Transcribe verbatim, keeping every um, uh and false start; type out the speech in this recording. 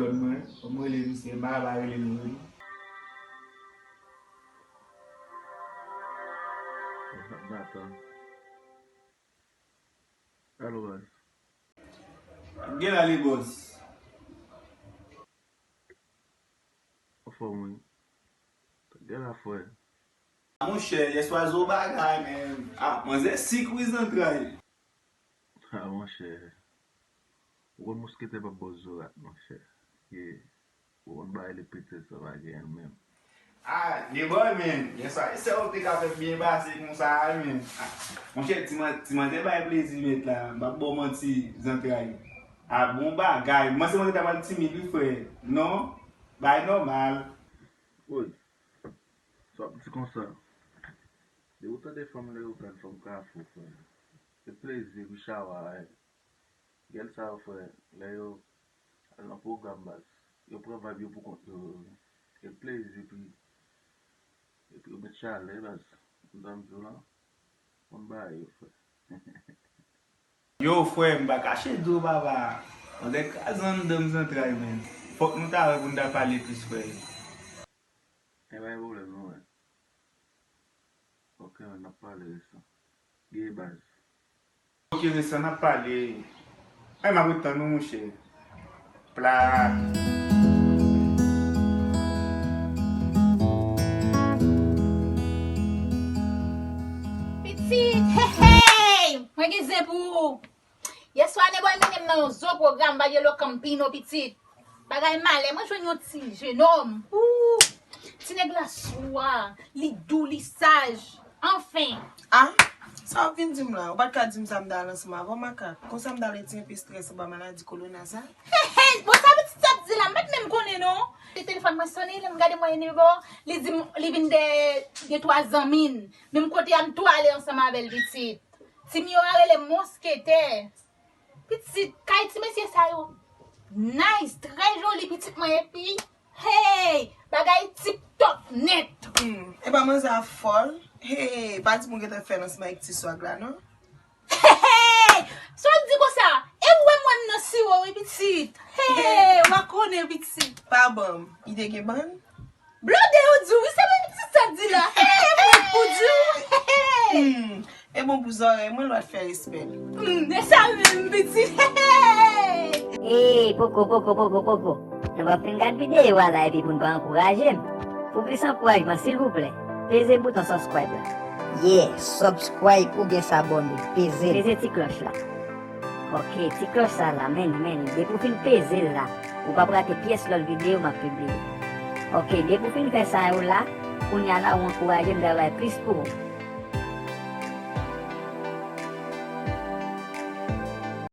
Mwen, fò m rele misye, m pa ka pa rele l vre non. Nathan. Alo, baz. Gen la, li bòs. Anfòm, wi. Gen la, frè. Monchè, yèswa zo bagay, men. Ah, manzè sik wi zantray. Ah, monchè. Ou konn mousketè p ap ba w zorat, monchè. Ye. Ou konn bay li pete sa pa gen menm. Ah, Debòy, men. Yèswa, se ou te ka fè byen pase konsa, men. Ah, monchè, ti man-, ti manzè bay plezi, mèt la. M p ap ba w manti, zantray. Ah, bon bagay. Mwen se mwen te ta pral timid, wi, frè. Non? Bay nòmal. Woy. Sa w ap di konsa? Depi w tande fanm Leyogàn, fanm Kafou, frè. Se plezi, epi chawa, eh. Gèl sa yo, frè, lè yo al nan pwogram, baz, yo pran vibe yo pou kont yo, yo, yo. Gen plezi, epi, epi yo met chalè, baz. Konn sa m di w la? Konn bagay yo, frè. Yo, frè, m pa kache di w, papa. Manzè kraze anndan m zantray, men. Fòk nou ta wè pou n ta pale plis, frè. E pa gen pwoblèm, non, men. Ok, n ap pale resan. Gen baz. Ok, resan, n ap pale. Ay, m ap ret tann ou, monchè. Plat. Pitit, hey, hey! Mwen gen zen pou ou. Yèswa, Debòy mennen m nan yon zo pwogram, pa gen lo kanpino, pitit. Bagay malè, mwen jwenn yon ti jenòm. Ooh! Ti nèg la swa, li dou, li saj. Anfen! Ah, sa w ap vin di m la? Ou pa t ka di m sa m ta al ansanm avè w, makak. Konsa m ta al retire enpe estrès anba maladi kolona sa. Hey, hey, bon, sa pitit sa ap di la, m pa t menm konnen non. Telefòn mwen sonnen, lè m gade m wè e Debòy, li di m li vin dèyè de twa zanmi n. Menm kote a m tou ale ansanm avè l, pitit. Ti Miyora rele m monsketè. Pitit, kay ti mesye sa yo nice, trè joli, pitit mwen, epi, hey, bagay tip top nèt. Hmm, epa manzè a fòl. Hey, pa di m ou gentan fè l ansanm avèk ti swag la, non? Hey, sa w di konsa? E ou wè m wè m nan siwo, wi, pitit. Hey, w a konnen, pitit. Pa ban m. Li te gen bann? Blode ou di w, wi, se menm pitit sa di la. Hey, mwen pou di w. Hey. Hmm, e bon pou zòrèy mwen, lwa t fè respè l. Hmm, e sa menm, pitit. Hey. Ey, poko, poko, poko, poko. Nou p ap fin gad videyo a la epi pou n pa ankouraje m. Pou plis ankourajman, silvouplè, peze bouton subscribe la. Yeah, subscribe oubyen sabòne, peze l. Peze ti klòch la. Ok, ti klòch sa la, men, men, depi w fin peze l la, ou p ap rate pyès lòt videyo m ap pibliye. Ok, depi w fin fè sa yo la, kounye a la ou ankouraje m travay plis pou ou.